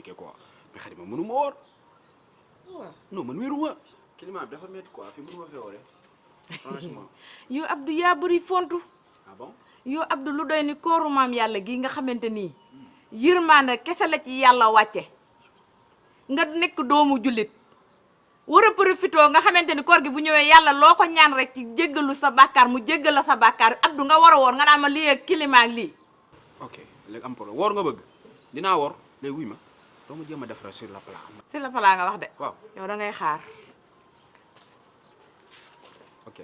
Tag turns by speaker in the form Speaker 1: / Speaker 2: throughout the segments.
Speaker 1: expliquer quoi mais Khady ma mënu ma woor
Speaker 2: waaw
Speaker 1: non man wéeru ma climat bi dafa métti quoi fi mënu ma fee wooree franchement.
Speaker 2: yow Abdou yaa bëri fontu
Speaker 1: ah bon
Speaker 2: yow Abdou lu doy ni kooru maam yàlla gi nga xamante nii yërmaande kese la ci yàlla wàcce nga nekk doomu jullit war a profité nga xamante ni koor gi bu ñëwee yàlla loo ko ñaan rek ci jéggalu sa bàkkaar mu jéggal la sa bàkkaar Abdou nga war a woor nga naan ma lii ak climat ak lii.
Speaker 1: ok léegi am problème woor nga bëgg dinaa woor léegi wuy ma doo ma jéem a def sur le plat.
Speaker 2: si la falaa nga wax de.
Speaker 1: waaw
Speaker 2: yow da ngay xaar.
Speaker 1: ok.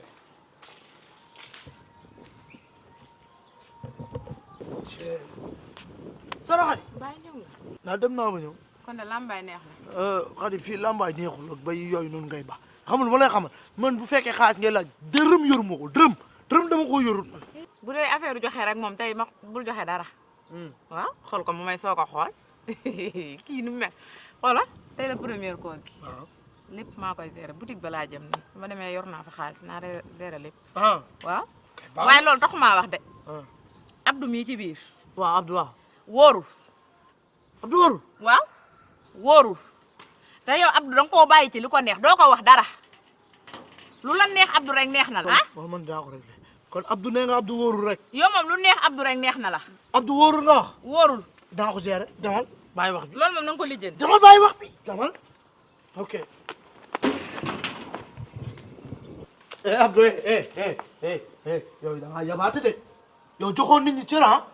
Speaker 3: Sara Khady.
Speaker 2: bàyyi ñëw nga.
Speaker 3: naa dem naa ba ñëw.
Speaker 2: kon de lambaay neex na.
Speaker 3: Khady fii lambaay neexul ak bay yooyu noonu ngay ba xamul ma lay xamal man bu fekkee xaalis ngay laaj dërëm yoruma ko dërëm dama ko yorul man.
Speaker 2: bu dee affaire joxe rek moom tey ma bul joxe dara. waaw xool ko mu may soog a xool kii nu mu mel xoola tey la première koor gi.
Speaker 3: waaw
Speaker 2: lépp maa koy gérer boutique ba laa jëm nii su ma demee yor naa fa xaalis naa gérer lépp.
Speaker 3: ah
Speaker 2: waaw waaye loolu taxumaa wax de.
Speaker 3: ah
Speaker 2: Abdou mii ci biir.
Speaker 3: waaw Abdou waaw.
Speaker 2: wóorul.
Speaker 3: Abdou wóorul.
Speaker 2: waaw wóorul te yow Abdou danga koo bàyyi ci li ko neex doo ko wax dara lu la neex Abdou rek neex na la. ah
Speaker 3: waaw man daa ko réglé kon Abdou nee nga Abdou wóorul rek.
Speaker 2: yow moom lu neex Abdou rek neex na la.
Speaker 3: Abdou wóorul nga wax.
Speaker 2: wóorul.
Speaker 3: daa ko gérer demal bàyyi wax bi.
Speaker 2: loolu moom na nga ko lijjanti.
Speaker 3: demal bàyyi wax bi demal ok. Abdou yow da ngaa yabaate de yow joxoon nit ñi cër ah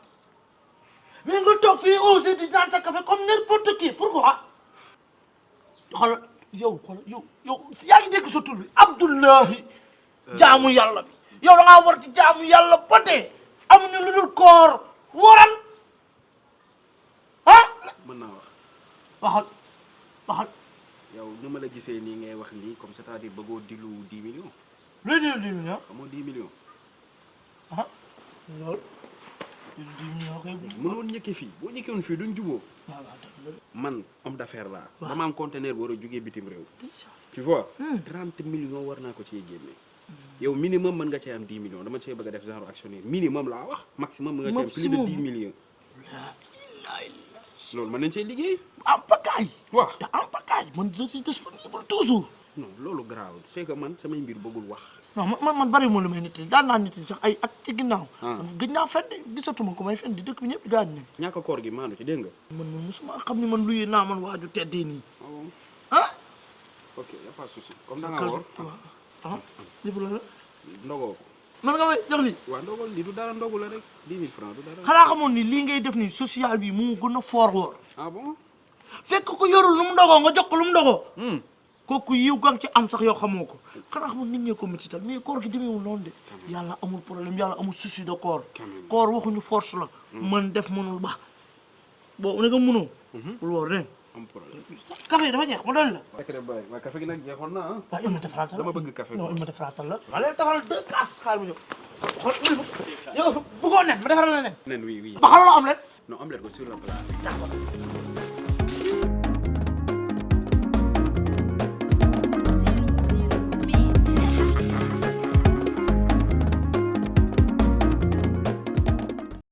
Speaker 3: mais nga toog fii osé di naan sa café comme n'importe qui pourquoi xoolal yow yaa ngi dégg sa tur bi Abdoulahi jaamu yàlla bi yow da ngaa war ci jaamu yàlla ba dee amuñu lu dul koor waral ah
Speaker 1: mën naa
Speaker 3: waxal waxal
Speaker 1: yow ni ma la gisee nii ngay wax nii comme c'est-à-dire bëggoo dilu 10 millions.
Speaker 3: luy dilu 10 millions.
Speaker 1: xamoo 10 millions.
Speaker 3: ah loolu dilu 10 millions kay.
Speaker 1: mënoon ñëkkee fii boo ñëkkee woon fii duñ jubóo.
Speaker 3: waaw
Speaker 1: man homme d'affaires laa.
Speaker 3: waaw
Speaker 1: dama am conteneur war a jógee bitim réew. tu vois. 30 millions war naa ko cee génne. yow minimum mën nga cee am 10 millions dama cee bëgg a def genre actionnaire minimum laa wax maximum mën nga cee am plus de 10 millions. loolu mën nañ cee liggéey.
Speaker 3: en pagaille.
Speaker 1: waaw
Speaker 3: te en pagaille man je suis disponible toujours.
Speaker 1: non loolu grave c'est que man samay mbir bëggul wax.
Speaker 3: non man bari ma lu may nettali daan naa nettali sax ay at ci ginnaaw.
Speaker 1: ah
Speaker 3: man gëj naa fen de gisatuma ko may fen di dëkk bi ñëpp gaañ nañ.
Speaker 1: ñàkk koor gi maanu ci dégg nga.
Speaker 3: man musuma xam ni man luyee naa man waaju teddee nii.
Speaker 1: waaw
Speaker 3: ah.
Speaker 1: ok y a pas de souci comme da nga woor.
Speaker 3: ah lépp la la.
Speaker 1: ndogoo ko.
Speaker 3: man nga may jox lii.
Speaker 1: waaw ndogal lii du dara ndogu la rek 10 000 francs du dara.
Speaker 3: xanaa xamoon ni lii ngay def nii social bi mu gën a fort woor.
Speaker 1: ah bon.
Speaker 3: fekk ko yorul lu mu ndogoo nga jox ko lu mu ndogoo. kooku yiw ga nga ci am sax yoo xamoo ko xanaa xamul nit ñee ko métital mais koor gi demeewul noonu de yàlla amul problème yàlla amul souci de koor koor waxuñu force la mën def mënul baax boo ne nga mënoo bul woor dégg
Speaker 1: am problème.
Speaker 3: café yi dafa jeex ma doon la
Speaker 1: fekk de bàyyi waaye café gi nag jeexoon na ah.
Speaker 3: waaw il ma defaratal
Speaker 1: dama bëgg café
Speaker 3: non il ma defaratal la ma leen defaral 2 kaas xaar ma ñëw xool yow bëggoo nen ma defaral la nen
Speaker 1: nen oui oui.
Speaker 3: ba xalaloo am leen
Speaker 1: non omelette ko sur le plat.
Speaker 3: d'accord